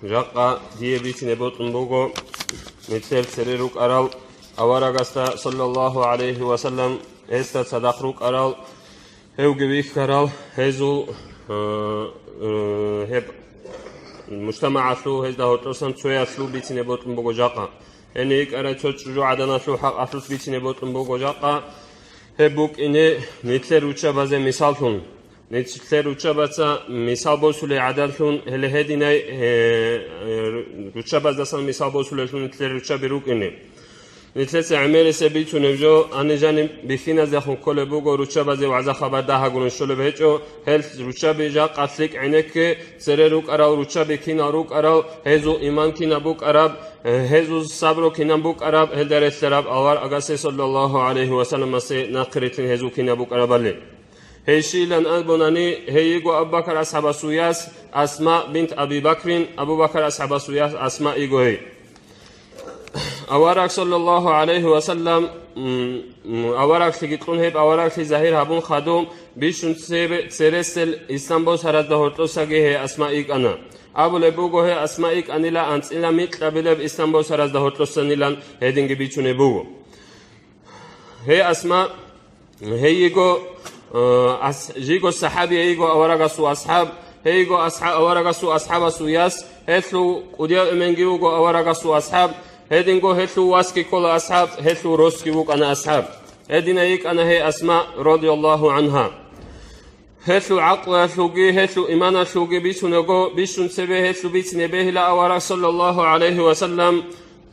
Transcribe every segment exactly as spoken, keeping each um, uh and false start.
Жакъа дие бицине бокьун буго нилъер цере рукӀарал аварагасда, саллаллагьу гӀалайгьи ва саллам, гьесда цадахъ рукӀарал, гьевги вихьарал, гьезул, э, э, гьеб мужтамагӀалъул, гьезда гьоркьосан цоялъул бицине бокьун буго жакъа. Гьениб йикӀарай цо чӀужугӀаданалъул хӀакъалъулъ бицине бокьун буго жакъа. Гьеб букӀине нилъер руччабазе мисаллъун. Нилъер руччабаца мисал босулей гӀадаллъун, гьеле гьединай, э, э, руччабаздасан мисал босулеллъун нилъер руччаби рукӀине. Нилъеца гӀемерисеб бицунеб жо, гьаниб жаниб бихьиназдехун кколеб буго руччабазе вагӀза-хабар дагьаб гурун щолеб гьечӀо, гьел руччаби жакъа лъикӀ гӀенекке, цере рукӀарал руччаби кинал рукӀарал, гьезул иман кинаб букӀараб, э, гьезул сабру кинаб букӀараб, гьелда релълъараб аварагасе саллаллагьу гӀалайгьи ва салламасе нахърилълъин гьезул кинаб букӀарабали. Гьей щийилан абунани, гьей йиго Абу Бакар асхӀабасул яс Асма бинт Аби Бакрин, Абу Бакар асхӀабасул яс Асма йиго гьей. Авараг саллаллагьу гӀалайгьи ва саллам, м, м, авараглъиги кьун, гьеб авараглъи загьир гьабун хадуб, бищун цебе-, цересел ислам босаразда гьоркьосаги гьей Асма йикӀана. Абулеб буго, гьей Асма йикӀанила анцӀила микьабилеб ислам босаразда гьоркьосанилан гьединги бицунеб буго. Гьей Асма, гьей йиго, э, ас-, жиго сахӀабия йиго аварагасул асхӀаб, гьей йиго асхӀа-, аварагасул асхӀабасул яс, гьелъул кӀудияв эменги вуго аварагасул асхӀаб, гьединго гьелъул васги ккола асхӀаб, гьелъул росги вукӀана асхӀаб. Гьедина йикӀана гьей Асма, радияллагьу гӀангьа. Гьелъул гӀакълуялъулги, гьелъул иманалъулги бицунаго, бищун цебе гьелъул бицине бегьила авараг саллаллагьу гӀалайгьи ва саллам,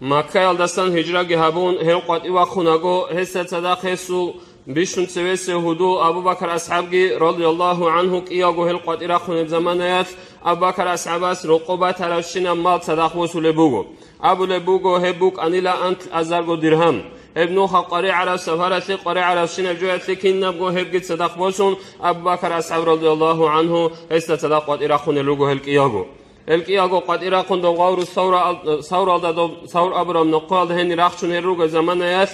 Маккаялдасан гьижраги гьабун, гьев къватӀив вахъунаго, гьесда цадахъ гьесул бищун цевесев гьудул Абу Бакар асхӀабги, радияллагьу гӀангьу, кӀиялго гьел къватӀир рахъунеб заманаялъ, Абу Бакар асхӀабас рокъоб батарабщинаб мал цадахъ босулеб буго. Абулеб буго, гьеб букӀанила анлъазарго диргьам. Гьеб нуха къваригӀараб сапаралъе, къваригӀарабщинаб жоялъе кинабго гьебги цадахъ босун, Абу Бакар асхӀаб, радияллагьу гӀангьу, гьесда цадахъ къватӀир рахъунел руго гьел кӀиялго. Гьел кӀиялго къватӀир рахъун дов гъавру Савра ал-, Савралда дов, Савр абураб нохъоялда гьенир рахчун гьел руго заманаялъ,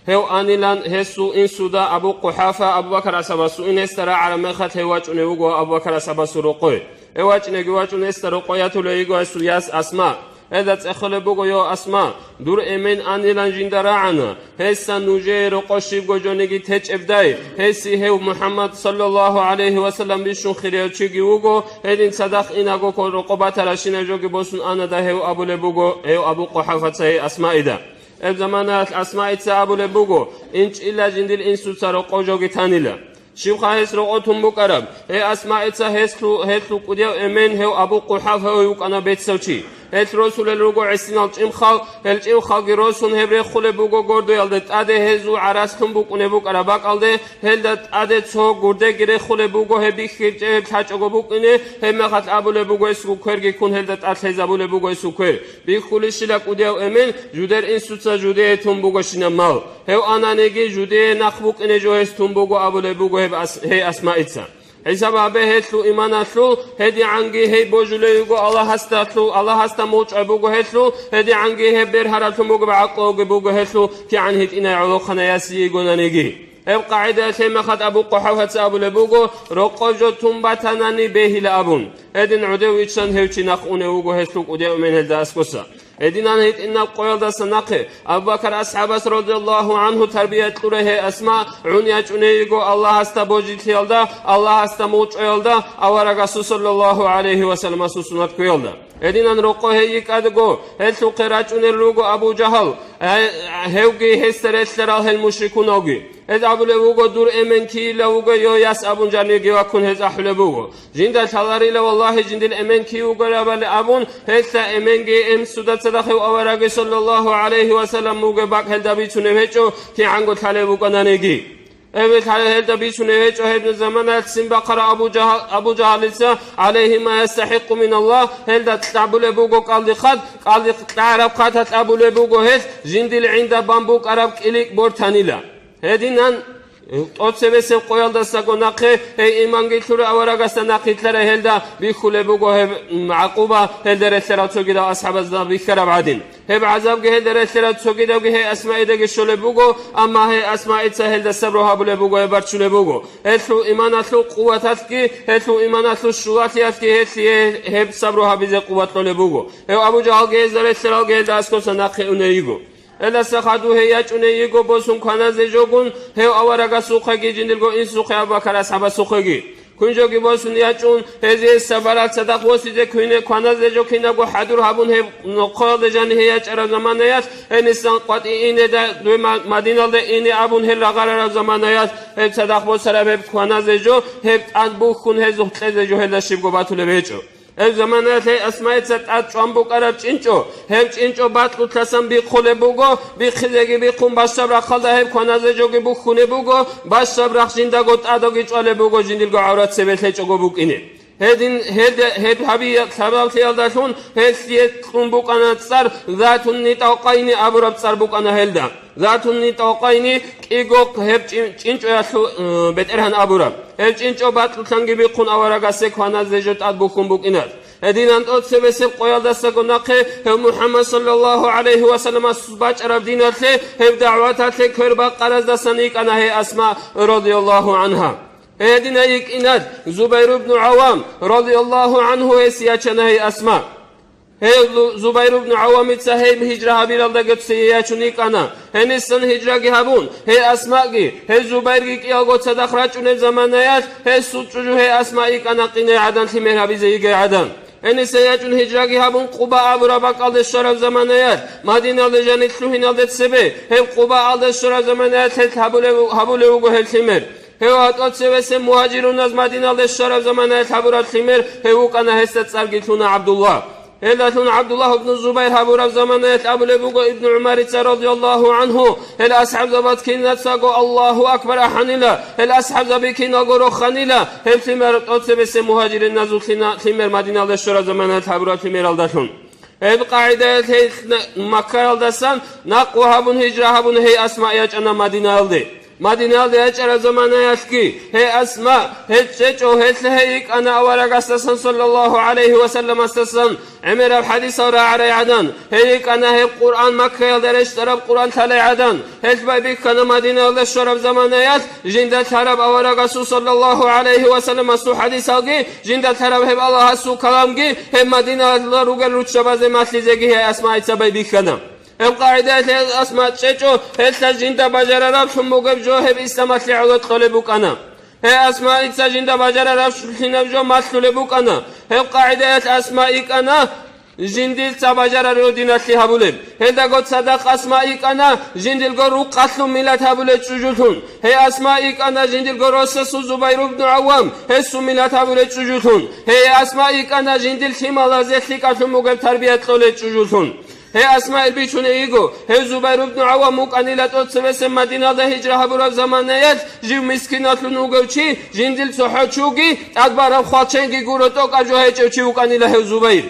гьев анилан гьесул инсуда Абу Къухьафа, Абу Бакар асхӀабасул ин, гьесда рагӀараб мехалъ гьев вачӀунев вуго Абу Бакар асхӀабасул рокъой. Гьев вачӀинеги вачӀун, гьесда рокъой ятулей йиго гьесул яс Асма. Гьезда цӀехолеб буго, йо, Асма, дур эмен анилан жинда рагӀана. Гьесда нужее рокъо щибго жониги течӀебдай, гьесие гьев МухӀаммад, саллаллагьу гӀалайгьи ва саллам, бищун хирияв чиги вуго, гьедин цадахъ инаго ккол рокъоб батарабщинаб жоги босун анада гьев абулеб буго, гьев Абу Къухьафаца гьей Асмаида. Гьеб заманаялъ Асмаица абулеб буго, инчӀила жиндир инсуца рокъо жоги танила. Щибха гьес рокъо тун букӀараб? Гьей Асмаица гьеслъу-, гьелъул кӀудияв эмен гьев Абу Къухьафа вукӀана бецав чи. Гьелъ росулел руго гӀисинал чӀимхал, гьел чӀимхалги росун гьеб рехулеб буго гордоялда тӀаде, гьезул гӀарац лъун букӀунеб букӀараб бакӀалде, гьелда тӀаде цо гурдеги рехулеб буго, гьеб бихьичӀеб лъачӀого букӀине, гьеб мехалъ абулеб буго гьесул кверги ккун, гьелда тӀад лъезабулеб буго гьесул квер. Бихьулищила кӀудияв эмен жудер инсуца жудее тун бугощинаб мал. Гьев ананиги жудее нахъ букӀине жо гьес тун буго абулеб буго гьеб ас-, гьей Асмаица. ХӀисаб гьабе гьелъул иманалъул, гьедигӀанги гьей божулев йиго Аллагьасдалъул, Аллагьасда мулчӀай буго гьелъул, гьедигӀанги гьеб бергьараблъун бугеб гӀакълуги буго гьелъул, кигӀан гьитӀинай гӀолохъанай яс йигонаниги. Гьеб къагӀидаялъ гьеб мехалъ Абу Къухьафаца абулеб буго, рокъоб жо тун батанани бегьила абун. Гьедин гӀодов виччан гьев чи нахъ унев вуго гьелъул кӀудияв эмен гьелда аскӀоса. Гьединан гьитӀинаб къоялдаса нахъе Абу Бакар асхӀабас, радияллагьу гӀангьу, тарбия кьурай гьей Асма гӀун ячӀуней йиго Аллагьасда божилъиялда, Аллагьасда мулчӀоялда, аварагасул, саллаллагьу гӀалайгьи ва салламасул, суннат кквеялда. Гьединан рокъо гьей йикӀадго, гьелъухъе рачӀунел руго Абу Жагьал, гье-, гьевги гьесда релълъарал гьел мушрикуналги. Гьез абулев вуго, дур эмен кийилав вуго, йо, яс абун жанивги ваккун гьез ахӀулеб буго. Жинда лъаларила, валлагьи, жиндил эмен кий вугорабали абун, гьелъа эменги инсуда цадахъ гьев авараги, саллаллагьу гӀалайгьи ва саллам, вугеб бакӀ гьелда бицунеб гьечӀо, кигӀанго лъалеб букӀананиги. Эбел гьале гьелда бицунеб гьечӀо гьеб заманаялъ ццин бахъарав Абу Жагьал-, Абу Жагьалица, гӀалайгьи ма ястахӀикъу миналлагь, гьелда кьабулеб буго кӀалдихъад, кӀалдихъ кьараб хъаталъ абулеб буго гьелъ, жиндил гӀинда бан букӀараб кӀиликӀ бортанила. Гьединан ТӀоцебесеб къоялдасаго нахъе, гьей иманги лъурав аварагасда нахъ итлъарай гьелда бихьулеб буго гьеб, м, гӀакъуба, гьелда релълъарал цогидал асхӀабазда бихьараб гӀадин. Гьеб гӀазабги гьелда релълъарал цогидабги гьей Асмаидаги щолеб буго, амма гьей Асмаица гьелда сабру гьабулеб буго, гьеб барччулеб буго. Гьелъул иманалъул къуваталъги, гьелъул иманалъул щулалъиялъги гьелъие гьеб сабру гьабизе къуват кьолеб буго. Гьев Абу Жагьалги гьезда релълъаралги гьелда аскоса нахъе уней йиго. Гьелдаса хадув гьей ячӀуней йиго босун кваназе жогун, гьев аварагасухъеги жиндирго инсухъе Абу Бакар асхӀабасухъеги. Квин жоги босун ячӀун, гьезие сапаралъ цадахъ восизе квине кваназе жо кинабго хӀадур гьабун гьеб нохъоялда жаниб гьей ячӀараб заманаялъ, гьенисан къватӀи ине да, дуе Ма-, Мадиналде ине абун гьел рагъарараб заманаялъ, гьеб цадахъ босараб гьеб кваназе жо, гьеб тӀад бухьун гьезухъ кьезе жо гьелда щибго батулеб гьечӀо. Гьеб заманаялъ гьей Асмаица тӀад чӀван букӀараб чӀинчӀо, гьеб чӀинчӀо бакьулъасан бихъулеб буго, бихъизеги бихъун бащаб рахъалда гьеб кваназе жоги бухьунеб буго, бащаб рахъ жиндаго тӀадоги чӀвалеб буго жиндирго гӀаврат цебе лъечӀого букӀине. Гьедин, гьелда, гьеб гьабиялъ-, гьабиялъиялдалъун гьелъие кьун букӀана цӀар Затун-нитӀакъайни абураб цӀар букӀана гьелда. Затун-нитӀакъайни кӀиго гьеб чӀин-, чӀинчӀоялъул, э, бетӀергьан абураб. Гьеб чӀинчӀо бакьулъанги бихъун аварагасе кваназе жо тӀад бухьун букӀиналъ. Гьединан тӀоцебесеб къоялдасаго нахъе гьев МухӀаммад саллаллагьу гӀалайгьи вассаламас бачӀараб диналъе, гьеб дагӀваталъе квербакъараздасан йикӀана гьей Асма радияллагьу гӀангьа. Гьединай йикӀинад Зубайр ибну ГӀаввам радияллагьу гӀангьу гьес ячана гьей Асма. Гьев Зу-, Зубайр ибну ГӀаввамица гьеб гьижра гьабиралдаго цее ячун йикӀана. Гьенисан гьижраги гьабун, гьей Асмаги, гьей Зубайрги кӀиялго цадахъ рачӀунеб заманаялъ, гьесул чӀужу гьей Асма йикӀана къинай гӀадан лъимер гьабизе йигей гӀадан. Гьениса ячӀун гьижраги гьабун, Къуба абураб бакӀалде щвараб заманаялъ, Мадиналде жаниб лъугьиналде цебе, гьеб Къубаалде щвараб заманаялъ гьел гьабулев-, гьабулев вуго гьел лъимер. Гьев гьатӀоцевесеб мугьажируназ Мадиналде щвараб заманаялъ гьабураб лъимер гьев вукӀана, гьесда цӀарги лъуна ГӀабдуллагь. Гьелдалъун ГӀабдуллагь ибну Зубайр гьабураб заманаялъ абулеб буго Ибну ГӀумарица радияллагьу гӀангьу, гьел асхӀабзабаз кинацаго «Аллагьу акбар» ахӀанила, гьел асхӀабзаби киналго роханила, гьеб лъимер тӀоцебесеб мугьажириназул лъина-, лъимер Мадиналде щвараб заманаялъ гьабураб лъимералдалъун. Гьеб къагӀидаялъ гьей Маккаялдасан накъу гьабун, гьижра гьабун, гьей Асма ячӀана Мадинаялде. Мадиналде ячӀараб заманаялъги гьей Асма гьел чӀечӀо, гьелъ гьей йикӀана аварагасдасан, саллаллагьу гӀалайгьи вассаламасдасан гӀемераб хӀадисал рагӀарай гӀадан, гьей йикӀана гьеб Къуръан, Маккаялда рещтӀараб Къуръан лъалай гӀадан, гьелъ байбихьана Мадинаялда щвараб заманаялъ жинда лъараб аварагасул, саллаллагьу гӀалайгьи вассаламасул хӀадисалги, жинда лъараб гьеб Аллагьасул каламги, гьеб Мадинаялда ругел руччабазе малъизеги гьей Асмаица байбихьана. Гьеб къагӀидаялъ гьей Асма чӀечӀо, гьелъа жинда бажарараблъун бугеб жо гьеб исламалъе гӀоло кьолеб букӀана. Гьей Асмаица жинда бажарараблъунаб жо малъулеб букӀана. Гьеб къагӀидаялъ Асма йикӀана жиндица бажарарев диналъе гьабулеб. Гьелдаго цадахъ Асма йикӀана жиндирго рукъалъул миллат гьабулел чӀужулъун. Гьей Асма йикӀана жиндирго росасул Зубайр ибну ГӀаввам, гьесул миллат гьабулел чӀужулъун. Гьей Асма йикӀана жиндир лъималазе лъикӀаблъун бугеб тарбият кьолел чӀужулъун. Гьей Асмаил бичуней йиго, гьев Зубайр ибну ГӀаввам вукӀанила тӀоцебесеб Мадиналда гьижра гьабураб заманаялъ, жив мискиналъун вугев чи, жиндил цохӀо чуги, тӀадбараб хвалченги гуро тӀокӀаб жо гьечӀев чи вукӀанила гьев Зубайр.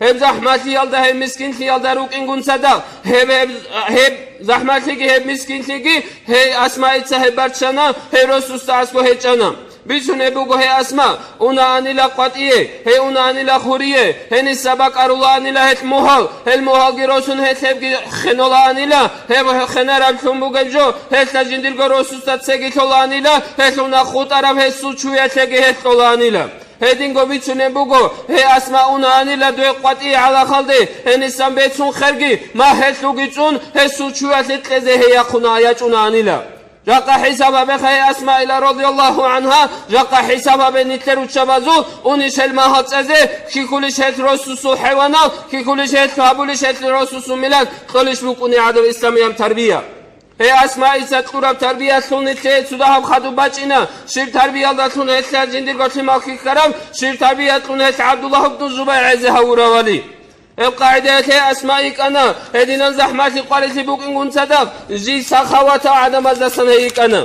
Гьеб захӀмалъиялда, гьеб мискинлъиялда рукӀингун цадахъ, гьеб, гьеб, гьеб захӀмалъиги, гьеб мискинлъиги, гьей Асмаица гьеб барччана, гьей росасда аскӀо гьечӀана. Бицунеб буго гьей Асма, унаанила къватӀие, гьей унаанила хурие, гьениса бакӀарулаанила гьелъ мугьал, гьел мугьалги росун гьелъ гьебги хенолаанила, гьеб хенараблъун бугеб жо, гьелъа жиндирго росасда цеги лъолаанила, гьелъул нахъ хутӀараб гьесул чуялъеги гьелъ кьолаанила. Гьединго бицунеб буго, гьей Асма унаанила дуе къватӀие гӀалахалде, гьенисан бецун херги, магь гьелъуги цӀун, гьесул чуялъе кьезе гьей яхъуна ячӀунаанила. Жакъа хӀисаб гьабеха, гьей Асмаила радияллагьу гӀангьа, жакъа хӀисаб гьабе нилъер руччабазул, унищ гьел магьал цӀезе, хьихьулищ гьел росасул хӀайванал, хьихьулищ гьел, гьабулищ гьел росасул миллат, кьолищ букӀунеб гӀадаб исламияб тарбия. Гьей Асмаица кьураб тарбиялъул нилъее цо дагьаб хадуб бачӀина, щиб тарбиялдалъун гьелъа жиндирго лъимал хьихьараб, щиб тарбиялъун гьелъ ГӀабдуллагь ибну Зубайр гӀезе гьавуравали. Гьеб къагӀидаялъ гьей Асма йикӀана, гьединан захӀмалъи къварилъи букӀингун цадахъ, жий сахаватал гӀадамаздасан гьей йикӀана.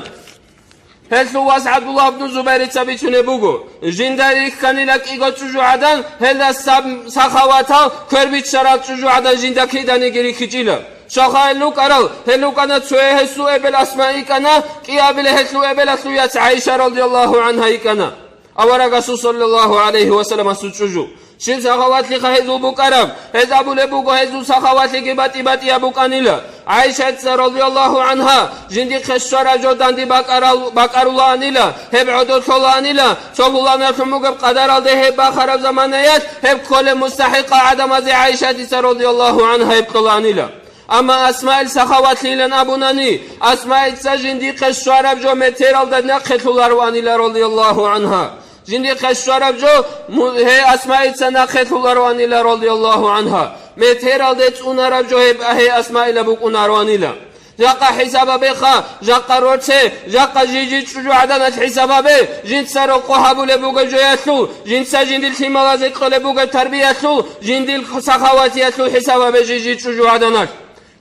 Гьелъул вас ГӀабдуллагь ибну Зубайрица бицунеб буго, жинда рихьанила кӀиго чӀужугӀадан, гьелда саб-, сахаватал квербиччарал чӀужугӀадан жинда киданиги рихьичӀила. Щай гьел рукӀарал, гьел рукӀана цояв гьесул эбел Асма йикӀана, кӀиабилеб гьелъул эбелалъул яц ГӀайша радияллагьу гӀангьа йикӀана. Аварагасул саллаллагьу гӀалайгьи ва салламасул чӀужу. Щиб сахаватлъиха гьезул букӀараб? Гьез абулеб буго, гьезул сахаватлъиги батӀи-батӀияб букӀанила. ГӀайшаца радияллагьу гӀангьа жиндихъе щвараб жо данде бакӀарал-, бакӀарулаанила, гьеб гӀодор лъолаанила, цо пуланаблъун бугеб къадаралде гьеб бахараб заманаялъ гьеб кколеб мустахӀикъал гӀадамазе ГӀайшатица радияллагьу гӀангьа гьеб кьолаанила. Амма Асмаил сахаватлъийилан абунани, Асмаица жиндихъе щвараб жо метералда нахъе лъолароанила радияллагьу гӀангьа. Жиндихъе щвараб жо му-, гьей Асмаица нахъе лъолароанила радияллагьу гӀангьа. Метералде цӀунараб жо гьеб гьей Асмаила букӀунароанила. Жакъа хӀисаб гьабеха, жакъа роце, жакъа жижи чӀужугӀаданалъ хӀисаб гьабе, жинца рокъо гьабулеб бугеб жоялъул, жинца жиндир лъималазе кьолеб бугеб тарбиялъул, жиндир сахаватиялъул хӀисаб гьабе жижи чӀужугӀаданалъ.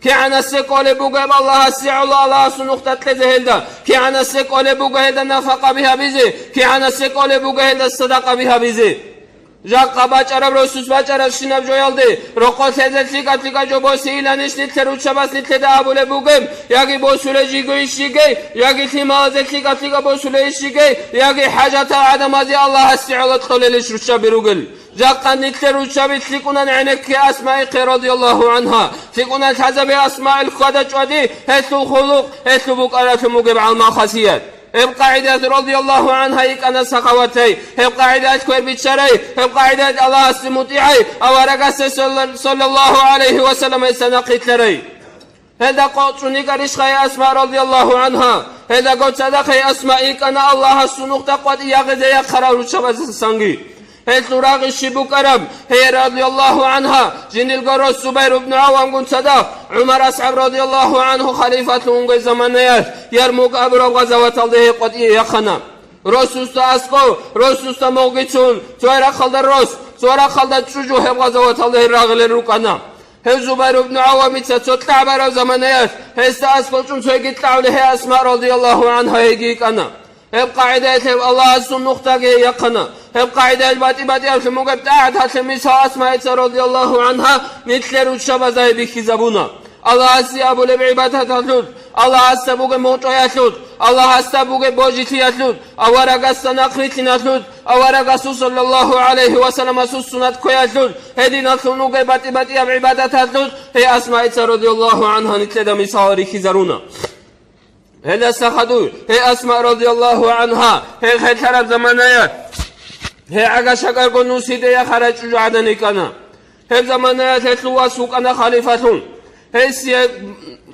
КигӀанасде кӀолеб бугеб Аллагьасе гӀоло Аллагьасул нухда кьезе гьелда, кигӀанасде кӀолеб буго гьелда нафакъаби гьабизе, кигӀанасде кӀолеб буго гьелда садакъаби гьабизе. Жакъа бачӀараб росус бачӀарабщинаб жоялде, рокъо лъезе лъикӀаб-лъикӀаб жо босейиланищ нилъер руччабас нилъеда абулеб бугеб, яги босулей жиго иш жигей, яги лъималазе лъикӀаб-лъикӀаб босулей иш жигей, яги хӀажатал гӀадамазе Аллагьасе гӀоло кьолелищ руччаби ругел. Жакъа нилъер руччаби лъикӀунан гӀенекке Асмаихъе радияллагьу гӀангьа, лъикӀунан лъазабе Асмаил хьвада-чӀвади, гьелъул хулукъ, гьелъул букӀаралъун бугеб гӀалмал хасият. Гьеб къагӀидаялъ радияллагьу гӀангьа йикӀана сахаватай, гьеб къагӀидаялъ квербиччарай, гьеб къагӀидаялъ Аллагьасде мутӀигӀай, аварагасда салла-, саллаллагьу гӀалайгьи ва саллам гьесда нахъ рилълъарай. Гьелда къо чӀун йикӀарищха гьей Асма радияллагьу гӀангьа? Гьелдаго цадахъ гьей Асма йикӀана Аллагьасул нухда къватӀи ягъизе яхъарал руччабазасанги. Гьелъул рагъи щиб букӀараб? Гьей радияллагьу гӀангьа, жиндилго рос Зубайр ибн ГӀаввамгун цадахъ, ГӀумар асхӀаб радияллагьу гӀангьу халифалъун вугеб заманаялъ, Ярмук абураб гъазаваталда гьей къватӀие яхъана. Росуста аскӀов, росуста мугъги цун, цо рахъалда рос, цо рахъалда чӀужу гьеб гъазаваталда гьей рагъулел рукӀана. Гьев Зубайр ибн ГӀаввамица цо кьагӀбараб заманаялъ, гьесда аскӀов чӀун цоги кьагӀулей гьей Асма радияллагьу гӀангьа гьейги йикӀана. Гьеб къагӀидаялъ гьев Аллагьасул нухдаги яхъана. Гьеб къагӀидаялъ батӀи-батӀияб лъимугеб тӀагӀат гьалъе мисал Асмаица радияллагьу гӀангьа нилъер руччабазда гьеб бихьизабуна. Аллагьасе абулеб гӀибадаталъулъ, Аллагьасда бугеб мутӀигӀиялъулъ, Аллагьасда бугеб божилъиялъулъ, аварагасда нахърилълъиналъулъ, аварагасул саллаллагьу гӀалайгьи ва салламасул суннат кквеялъулъ, гьединаллъун вугеб батӀи-батӀияб гӀибадаталъулъ гьей Асмаица радияллагьу гӀангьа нилъеда мисал рихьизаруна. Гьелдаса хадув, гьей Асма радияллагьу гӀангьа, гьей херлъараб заманаялъ, гьей гӀага-шагарго нусиде яхарай чӀужугӀадан йикӀана. Гьеб заманаялъ гьелъул вас вукӀана халифалъун. Гьесие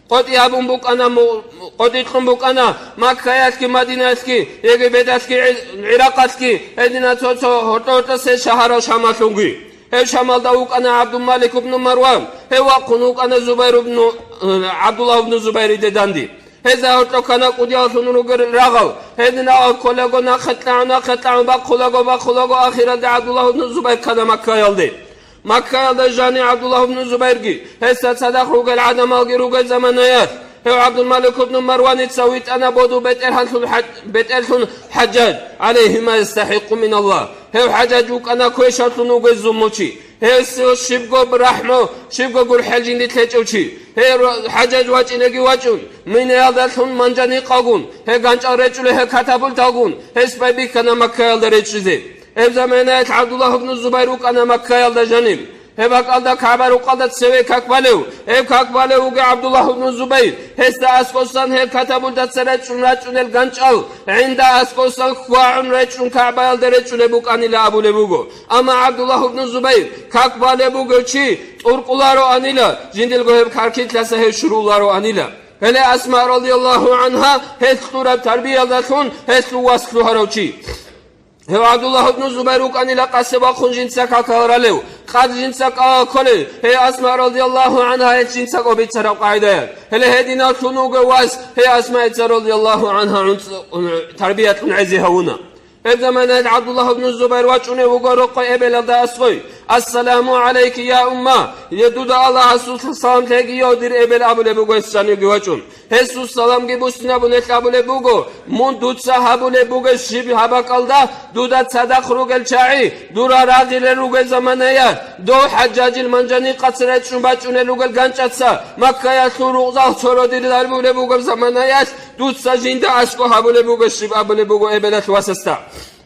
къотӀи гьабун букӀана, му-, къотӀи кьун букӀана Маккаялъги, Мадинаялъги, Египеталъги, ГӀи-, ГӀиракъалъги, гьедина цо-цо гьоркьо-гьоркьосе шагьарал Шамалъунги. Гьев Шамалда вукӀана ГӀабдулмалик ибн Марван, гьев вахъун вукӀана Зубайр ибн, э, ГӀабдуллагь ибн Зубайриде данде. Гьезда гьоркьоб ккана кӀудияллъун ругел рагъал. Гьедин рагъал кколаго, нахъе кьагӀун, нахъе кьагӀун, бахъулаго, бахъулаго, ахиралде ГӀабдуллагь ибн Зубайр ккана Маккаялде. Маккаялда жанив ГӀабдуллагь ибн Зубайрги, гьесда цадахъ ругел гӀадамалги ругел заманаялъ, гьев ГӀабдулмалик ибн Марваница витӀана бодул бетӀергьанлъун хӀаж-, бетӀерлъун ХӀажжаж, гӀалайгьи ма ястахӀикъу миналлагь. Гьев ХӀажжаж вукӀана квешавлъун вугев зулмучи. Гьесул щибго рахӀму, щибго гурхӀел жиндилъ гьечӀев чи. Гьев ХӀажжаж вачӀинеги вачӀун, минаялдалъун манжаникъалгун, гьев ганчӀал речӀулев гьев катапульталгун, гьес байбихьана Маккаялда речӀчӀизе. Гьеб заманаялъ ГӀабдуллагь ибн Зубайр вукӀана Маккаялда жанив. Гьеб бакӀалда КагӀба рукъалда цеве как балев. Гьеб как балев вугев ГӀабдуллагь ибн Зубайр. Гьесда аскӀосан гьеб катапультаца речӀчӀун рачӀунел ганчӀал гӀинда аскӀосан хьвагӀун речӀчӀун КагӀбаялда речӀчӀулеб букӀанила абулеб буго. Амма ГӀабдуллагь ибн Зубайр как балеб бугев чи тӀуркӀулароанила, жиндирго гьеб каркилъаса гьев щурулароанила. Гьеле Асма радияллагьу гӀангьа гьелъ кьураб тарбиялдалъун гьелъул вас лъугьарав чи. Гьев ГӀабдуллагь ибн Зубайр вукӀанила къасе вахъун жинца какал ралев, къад жинца кӀал кколев, гьей Асма радияллагьу гӀангьа гьелъ жинцаго бицараб къагӀидаялъ. Гьеле гьединаллъун вугев вас гьей Асмаица радияллагьу гӀангьа гӀунцӀ-, тарбиялъун гӀезе гьавуна. Гьеб заманаялъ ГӀабдуллагь ибн Зубайр вачӀунев вуго рокъой эбелалда аскӀой: «Ассаламу гӀалайки, я умма! Гье, дуда Аллагьасул салам лъеги, йо, дир эбел, абулеб буго гьес жанивги вачӀун. Гьесул саламги буссинабун гьелъ абулеб буго: «Мун дуца гьабулеб бугеб щиб гьаб бакӀалда, дуда цадахъ ругел чагӀи, дура рагъулел ругел заманаялъ, дов ХӀажжажил манжаникъаца речӀчӀун бачӀунел ругел ганчӀаца, Маккаялъул рукъзал цородир зарбулеб бугеб заманаялъ, дуца жинда аскӀо гьабулеб бугеб щиб», абулеб буго эбелалъ васасда.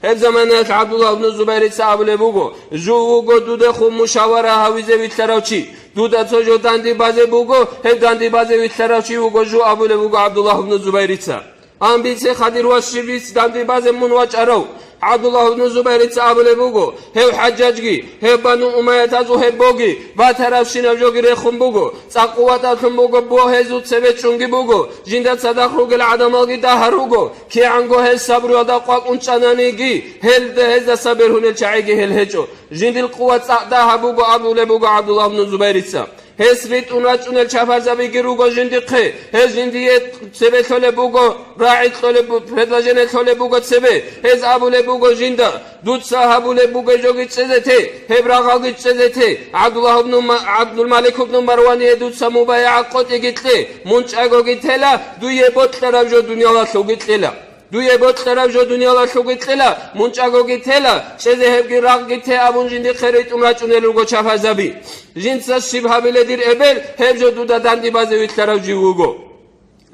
Гьеб заманаялъ ГӀабдуллагь ибн Зубайрица абулеб буго: «Жив вуго дудехун мушавара гьавизе вилълъарав чи. Дуда цо жо данде базе буго, гьеб данде базе вилълъарав чи вуго жив», абулеб буго ГӀабдуллагь ибн Зубайрица. Амма бице, хадир вас, щиб данде базе мун вачӀарав? ГӀабдуллагь ибн Зубайрица абулеб буго: «Гьев ХӀажжажги, гьев Бану Умаятазул гьеб боги, батаравщинаб жоги рехун буго, цӀакъ къуваталъун буго, бо гьезул цебе чӀунги буго, жинда цадахъ ругел гӀадамалги дагьал руго, кигӀанго гьез сабруялда къвакӀун чӀананиги, гьелда гьездаса бергьунел чагӀиги гьел гьечӀо. Жиндил къуват цӀакъ дагьаб буго», абулеб буго ГӀабдуллагь ибн Зубайрица. Гьес ритӀун рачӀунел чапарзабиги руго жиндихъе. Гьез жиндие цебе лъолеб буго, рагӀи кьолеб бу-, предложение лъолеб буго цебе. Гьез абулеб буго жинда: «Дуца гьабулеб бугеб жоги чӀезе те, гьеб рагъалги чӀезе те. ГӀабдуллагь ибн Ма-, ГӀабдулмалик ибн Марвание дуца мубайагӀат къотӀиги кье, мун чӀагоги тела, дуе бокьараб жо дуниялалъулги кьела». Дуе бокьараб жо дуниялалъулги кьела, мун чӀагоги тела, чӀезе гьебги рагъги те абун жиндихъе ритӀун рачӀунел руго чапарзаби. Жинца щиб гьабиле, дир эбел, гьеб жо дуда данде базе вилълъарав жив вуго.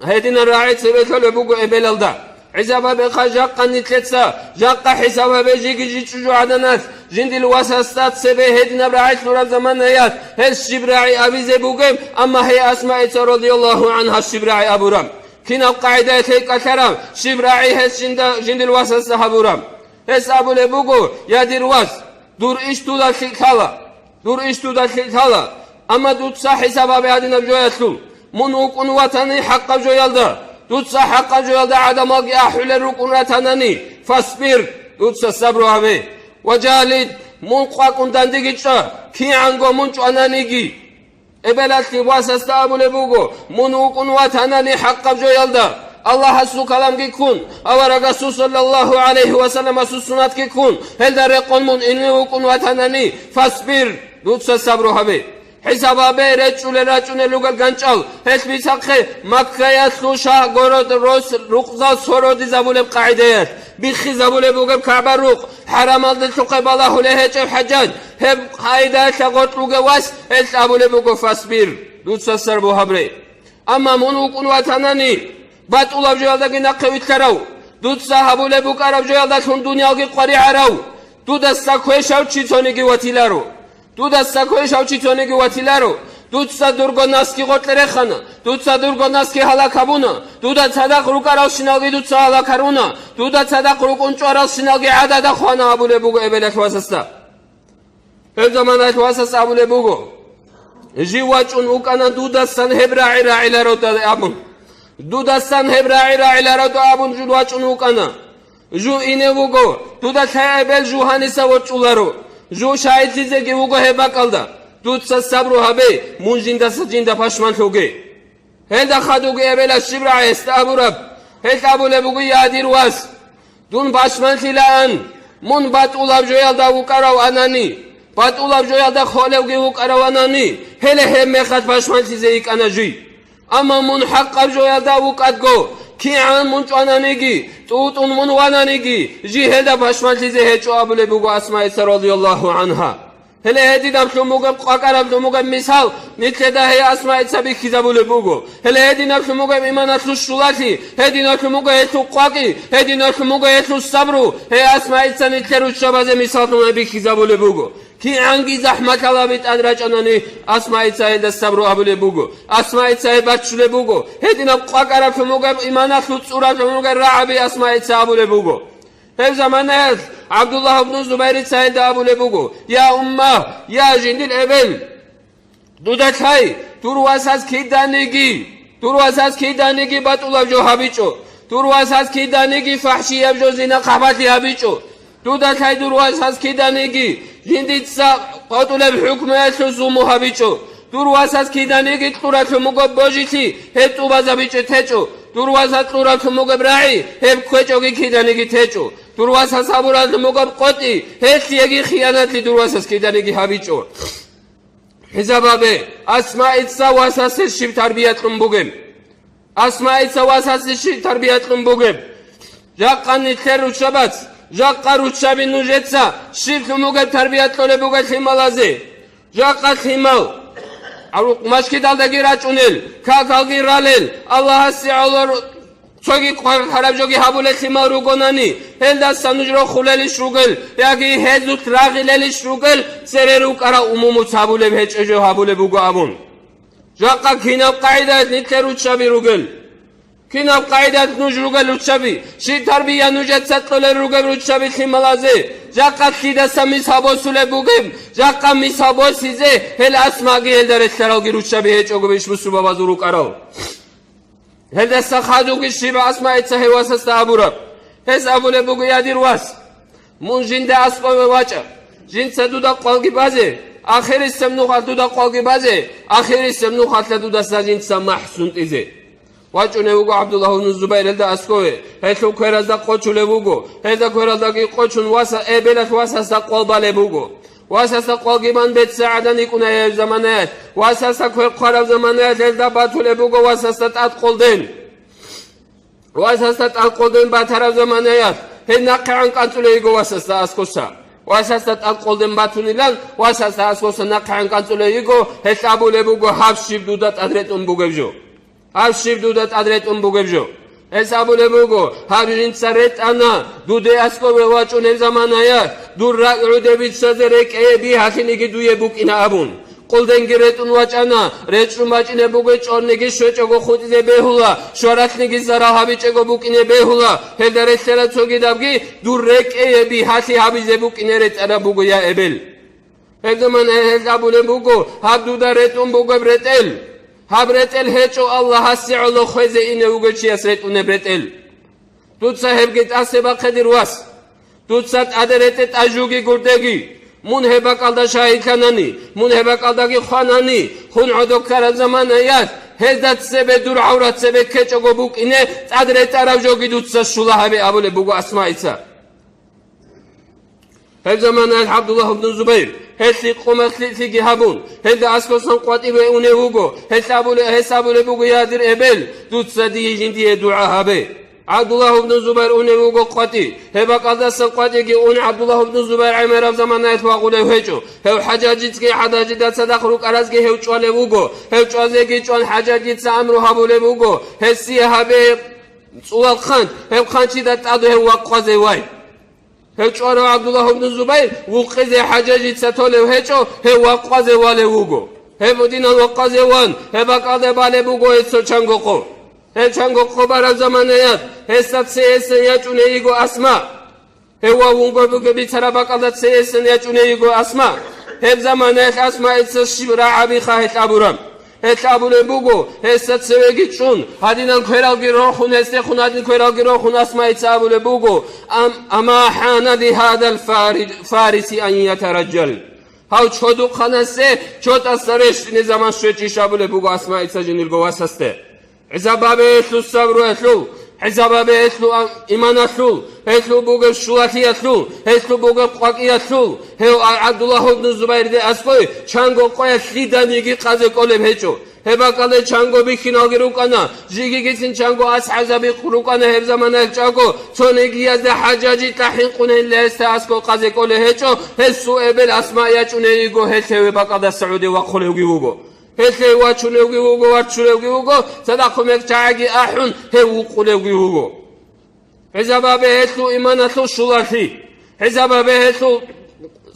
Гьединаб рагӀи цебе лъолеб буго эбелалда. ХӀисаб гьабеха жакъа нилъеца, жакъа хӀисаб гьабе жиги жичӀужу гӀаданалъ, жиндил васасда цебе гьединаб рагӀи лъураб заманаялъ, гьес щиб рагӀи абизе бугеб, амма гьей Асмаица радияллагьу гӀангьа щиб рагӀи абураб. Кинаб къагӀидаялъ гьей кӀалъараб, щиб рагӀи гьес жинда, жиндил васасда гьабураб? Гьес абулеб буго: «Я, дир вас, дур иш дуда лъикӀлъала, дур иш дуда лъикӀлъала, амма дуца хӀисаб гьабе гьадинаб жоялъул. Мун вукӀун ватани хӀакъаб жоялда, дуца хӀакъаб жоялда гӀадамалги ахӀулел рукӀун ратанани, фасбир, дуца сабру гьабе, ва жагьлид, мун къвакӀун дандеги чӀа, кигӀанго мун чӀвананиги». Эбелалъе васасда абулеб буго: «Мун вукӀун ватанани хӀакъаб жоялда, Аллагьасул каламги ккун, аварагасул саллаллагьу гӀалайгьи ва салламасул суннатги ккун, гьелда рекъон мун ине вукӀун ватанани, фасбир, дуца сабру гьабе». ХӀисаб гьабе, речӀчӀулел рачӀунел ругел ганчӀал, гьелъ бицахъе Маккаялъул шагь-город, рос, рукъзал сородизабулеб къагӀидаялъ, биххизабулеб бугеб КагӀба рукъ, хӀарамалдалъухъе балагьулей гьечӀеб ХӀажжаж, гьеб къагӀидаялъа гъоркь вугев вас, гьелъ абулеб буго: «Фасбир, дуца сабру гьабе». Амма мун вукӀун ватанани, батӀулаб жоялдаги нахъе вилълъарав, дуца гьабулеб букӀараб жоялдалъун дуниялги къваригӀарав, дудаса квешав чи цониги ватиларо. Дудаса квешав чи цониги ватиларо. Дуца дурго насги гъоркье рехана, дуца дурго насги гьалак гьабуна, дуда цадахъ рукӀаралщиналги дуца гьалак гьаруна, дуда цадахъ рукӀун чӀваралщиналги гӀадада хвана абулеб буго эбелалъ васасда. Гьеб заманалъ васас абулеб буго: «Жив вачӀун вукӀана дудасан гьеб рагӀи рагӀиларо», – абун. «Дудасан гьеб рагӀи рагӀиларо», – абун жив вачӀун вукӀана. Жив ине вуго, дуда лъай эбел жив гьаниса ворчӀуларо. Жив шагьидлъизеги вуго гьеб бакӀалда. Дуца сабру гьабе, мун жиндаса жинда пашманлъуге. Гьелда хадуги эбелас щиб рагӀи гьесда абураб? Гьелъ абулеб буго: «Я, дир вас, дун пашманлъилаан, мун батӀулаб жоялда вукӀарав анани, батӀулаб жоялда холевги вукӀарав анани, гьеле гьеб мехалъ пашманлъизе йикӀана жий. Амма мун хӀакъаб жоялда вукӀадго, кигӀан мун чӀвананиги, тӀутӀун мун вананиги, жий гьелда пашманлъизе гьечӀо», – абулеб буго Асмаица радияллагьу гӀангьа. Гьеле гьединаблъун бугеб, къвакӀараблъун бугеб мисал нилъеда гьей Асмаица бихьизабулеб буго. Гьеле гьединаблъун бугеб иманалъул щулалъи, гьединаблъун буго гьелъул къвакӀи, гьединаблъун буго гьелъул сабру, гьей Асмаица нилъер руччабазе мисаллъун гьеб бихьизабулеб буго. КигӀанги захӀмалъал гьаби тӀад рачӀанани, Асмаица гьелда сабру абулеб буго. Асмаица гьеб баччулеб буго. Гьединаб къвакӀараблъун бугеб иманалъул цӀураблъун бугеб рагӀаби Асмаица абулеб буго. Гьеб заманаялъ ГӀабдуллагь ибн Зубайрица гьелда абулеб буго: «Я умма, я жиндир эбел! Дуда лъай, дур васас киданиги, дур васас киданиги батӀулаб жо гьабичӀо, дур васас киданиги фахӀшияб жо, зина-хъахӀбалъи гьабичӀо. Дуда лъай, дур васас киданиги жиндица къотӀулеб хӀукмуялъул зулму гьабичӀо. Дур васас киданиги кьураблъун буго божилъи, гьеб тӀубазабичӀо течӀо. Дур васас кьураблъун бугеб рагӀи, гьеб кквечӀоги киданиги течӀо. Дур васас гьабураблъун бугеб къотӀи, гьелъиеги хиянатлъи дур васас киданиги гьабичӀо». ХӀисаб гьабе, Асмаица васасе щиб тарбия кьун бугеб? Асмаица васасе щиб тарбия кьун бугеб? Жакъа нилъер руччабац, жакъа руччаби нужеца щиб лъун бугеб тарбия кьолеб бугеб лъималазе? Жакъа лъимал, гьарукъ машгидалдаги рачӀунел, какалги ралел, Аллагьасе гӀоло цоги къваригӀараб жоги гьабулел лъимал ругонани, гьелдаса нуж рохулелищ ругел, яги гьезулъ рагъилелищ ругел, цере рукӀарал умумуц гьабулеб гьечӀеб жо гьабулеб буго абун. Жакъа кинаб къагӀидаялъ нилъер руччаби ругел? Кинаб къагӀидаялъ нуж ругел руччаби? Щиб тарбия нужеца кьолел ругел руччаби лъималазе? Жакъа лъидаса мисал босулеб бугеб? Жакъа мисал босизе гьел Асмаги гьелда релълъаралги руччаби гьечӀого иш бусурбабазул рукӀарал. Гьелдаса хадуги щиб Асмаица гьев васасда абураб? Гьес абулеб буго: «Я, дир вас, мун жинда аскӀове вачӀа, жинца дуда къвалги базе, ахирисеб нухалъ дуда къвалги базе, ахирисеб нухалъа дудаса жинца махӀ сунтӀизе». ВачӀунев вуго ГӀабдуллагь ибн Зубайр гьелда аскӀове, гьелъул кверазда къочулев вуго, гьелда квералдаги къочун васа-, эбелалъ васасда къвал балеб буго. Васасда къвалги бан беццагӀадан йикӀуна гьеб заманаялъ. Васасда квер хъвараб заманаялъ гьелда батулеб буго васасда тӀад къолден. Васасда тӀад къолден батараб заманаялъ гьеб нахъегӀан кӀанцӀулей йиго васасда аскоса. Васасда тӀад къолден батунилан, васасда аскоса нахъегӀан кӀанцӀулей йиго, гьелъ абулеб буго: «Гьаб щиб дуда тӀад ретӀун бугеб жо». Гьаб щиб дуда тӀад ретӀун бугеб жо? Гьес абулеб буго: «Гьаб жинца ретӀана, дуде аскӀове вачӀунеб заманаялъ, дур ракӀ гӀуде бицазе рекӀее би гьалъинеги дуе букӀина», – абун. Къулденги ретӀун вачӀана, речӀчӀун бачӀине буго, чӀорниги щвечӀого хутӀизе бегьула, щваралъниги зарал гьабичӀого букӀине бегьула, гьелда релълъарал цогидабги дур рекӀее би гьалъи гьабизе букӀине ретӀараб буго, я эбел. Гьеб заман гьел абулеб буго: «Гьаб дуда ретӀун бугеб ретӀел. Гьаб ретӀел гьечӀо Аллагьасе гӀоло хвезе ине вугев чияс ретӀунеб ретӀел. Дуца гьебги тӀасе бахъе, дир вас. Дуца тӀаде ретӀе тӀажуги гурдеги. Мун гьеб бакӀалда шагьидлъанани, мун гьеб бакӀалдаги хванани, хун гӀодоб ккараб заманаялъ, гьезда цебе дур гӀаврат цебе ккечӀого букӀине, тӀад ретӀараб жоги дуца щула гьабе», – абулеб буго Асмаица. Гьеб заманаялъ ГӀабдуллагь ибн Зубайр, гьелъи къумахълъилъиги гьабун, гьелда аскосан къватӀиве унев вуго, гьелъ абуле-, гьес абулеб буго: «Я, дир эбел, дуца дие жиндие дугӀа гьабе». ГӀабдуллагь ибн Зубайр унев вуго къватӀи, гьеб бакӀалдасан къватӀиги ун, ГӀабдуллагь ибн Зубайр гӀемераб заманаялъ вагъулев гьечӀо. Гьев ХӀажажицги ХӀажажида цадахъ рукӀаразги гьев чӀвалев вуго. Гьев чӀвазеги чӀван ХӀажажица амру гьабулеб буго: «Гьесие гьабе цӀулал хъанч, гьеб хъанчида тӀаде гьев вакъвазе вай». Гьев чӀварав ГӀабдуллагь ибн Зубайр вукъизе ХӀажажица толев гьечӀо, гьев вакъвазе валев вуго. Гьев гьединал вакъвазе ван, гьеб бакӀалде балеб буго гьесул чанго къо. Гьев чанго къо бараб заманаялъ гьесда цеесен ячӀуней йиго Асма. Гьев вавунго буго бицараб бакӀалда цеесен ячӀуней йиго Асма. Гьеб заманаялъ Асмаица щиб рагӀабиха гьелъ абураб? Гьелъ абулеб буго, гьесда цевеги чӀун, гьадинан квералги рохун, гьесдехун гьадин квералги рохун, Асмаица абулеб буго: «Ам-, амма хӀана ли гьадал фари-, фариси ан ятараджал». Гьав чодухъанасе чотӀасда рещтӀине заман щвечӀищ абулеб буго Асмаица жинирго васасде. ХӀисаб гьабе гьелъул сабруялъул, хӀисаб гьабе гьелъул ам-, иманалъул, гьелъул бугеб щулалъиялъул, гьелъул бугеб къвакӀиялъул. Гьев ГӀабдуллагь ибн Зубайрде аскӀой чанго къоялъ лъиданиги къазе кӀолеб гьечӀо. Гьеб бакӀалде чанго бихьиналги рукӀана, жиги гицин чанго асхӀабзаби рукӀана гьеб заманаялъ чӀаго, цонигиязда ХӀажажитӀа хӀинкъун гьелда гьесда аскӀо къазе кӀолеб гьечӀо, гьесул эбел Асма ячӀуней йиго гьелъ гьев гьеб бакӀалдаса гӀодов вахъулевги вуго. Гьелъ гьев вачуневги вуго, ваччулевги вуго, цадахъ кумек чагӀиги ахӀун, гьев вукъулевги вуго. ХӀисаб гьабе гьелъул иманалъул щулалъи. ХӀисаб гьабе гьелъул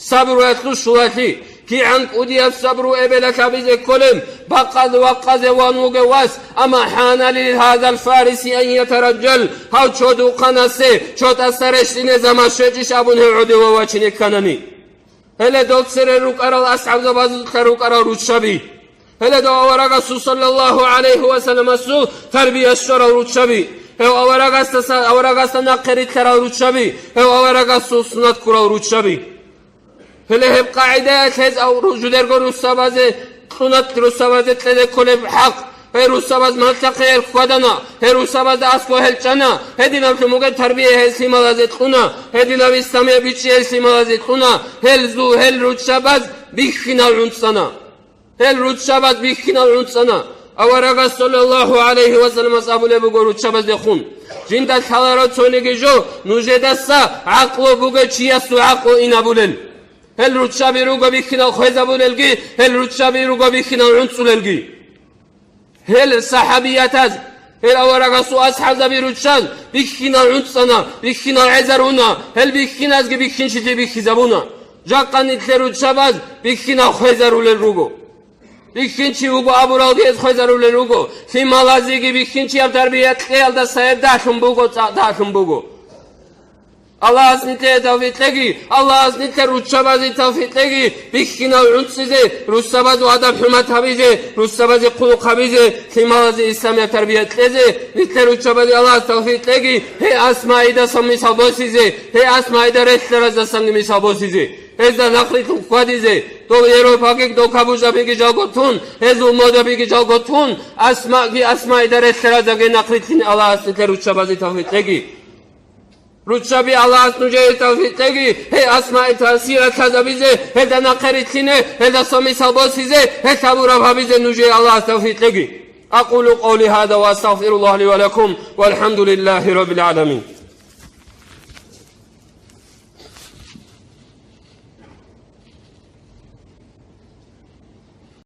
сабруялъул щулалъи. КигӀан кӀудияб сабру эбелалъ гьабизе кколеб, бакъалде вакъазе ван вугев вас, амма хӀана ли гьадал фариси ан ятараджал, гьав чодухъанасе чотӀасда рещтӀине заман щвечӀищ абун гьев гӀодов вачине кканани. Гьеле дол цере рукӀарал асхӀабзабазулъа рукӀарал руччаби. Гьеле дов аварагасул саллаллагьу гӀалайгьи ва салламасул тарбия щварал руччаби. Гьев аварагасдаса, аварагасда нахъе рилълъарал руччаби. Гьев аварагасул суннат ккурал руччаби. Гьеле гьеб къагӀидаялъ гьез ав-, ру-, жудерго русабазе, кьунат русабазе кьезе кколеб хӀакъ. Гьей русабаз малъа-хъей хьвадана, гьей русабазда аскӀо гьел чӀана, гьединаб лъумуге тарбия гьез лъималазе кьуна, гьединаб исламияб бичӀчӀи гьез лъималазе кьуна, гьел зу-, гьел руччабаз бихьинал гӀунцӀана. Гьел руччабаз бихьинал гӀунцӀана. Аварагас саллаллагьу гӀалайгьи ва салламас абулеб буго руччабаздехун: «Жинда лъаларо цониги жо, нужедаса гӀакълу бугев чиясул гӀакълу инабулел». Гьел руччаби руго бихьинал хвезабулелги, гьел руччаби руго бихьинал гӀунцӀулелги. Гьел сахӀабиятаз, гьел аварагасул асхӀабзаби руччан бихьинал гӀунцӀана, бихьинал гӀезаруна, гьел бихьиназги бихьинчилъи бихьизабуна. Жакъа нилъер руччабаз бихьинал хвезарулел руго. Бихьинчи вуго абуралги гьез хвезарулел руго. Лъималазеги бихьинчияб тарбия кьеялдаса гьеб дагьлъун буго, цӀакъ дагьлъун буго. Аллагьас нилъее тавфикъ кьеги, Аллагьас нилъер руччабазе тавфикъ кьеги, бихьинал гӀунцӀизе, русабазул адаб-хӀурмат гьабизе, русабазе хъулухъ гьабизе, лъималазе исламияб тарбия кьезе, нилъер руччабазе Аллагьас тавфикъ кьеги, гьей Асмаидасан мисал босизе, гьей Асмаида релълъараздасанги мисал босизе, гьезда нахърилъун хьвадизе, дов Европаги, дов кабужабиги жалго тун, гьезул модабиги жалго тун, Асмаги Асмаида релълъараздаги нахърилълъине Аллагьас нилъер руччабазе тавфикъ кьеги. Руччаби, Аллагьас нужее тавфикъ кьеги, гьей Асмаида сират лъазабизе, гьелда нахърилълъине, гьелдаса мисал босизе, гьелъ гьабураб гьабизе нужее Аллагьас тавфикъ кьеги. أقول قولي هذا وأستغفر الله لي ولكم والحمد لله رب العالمين.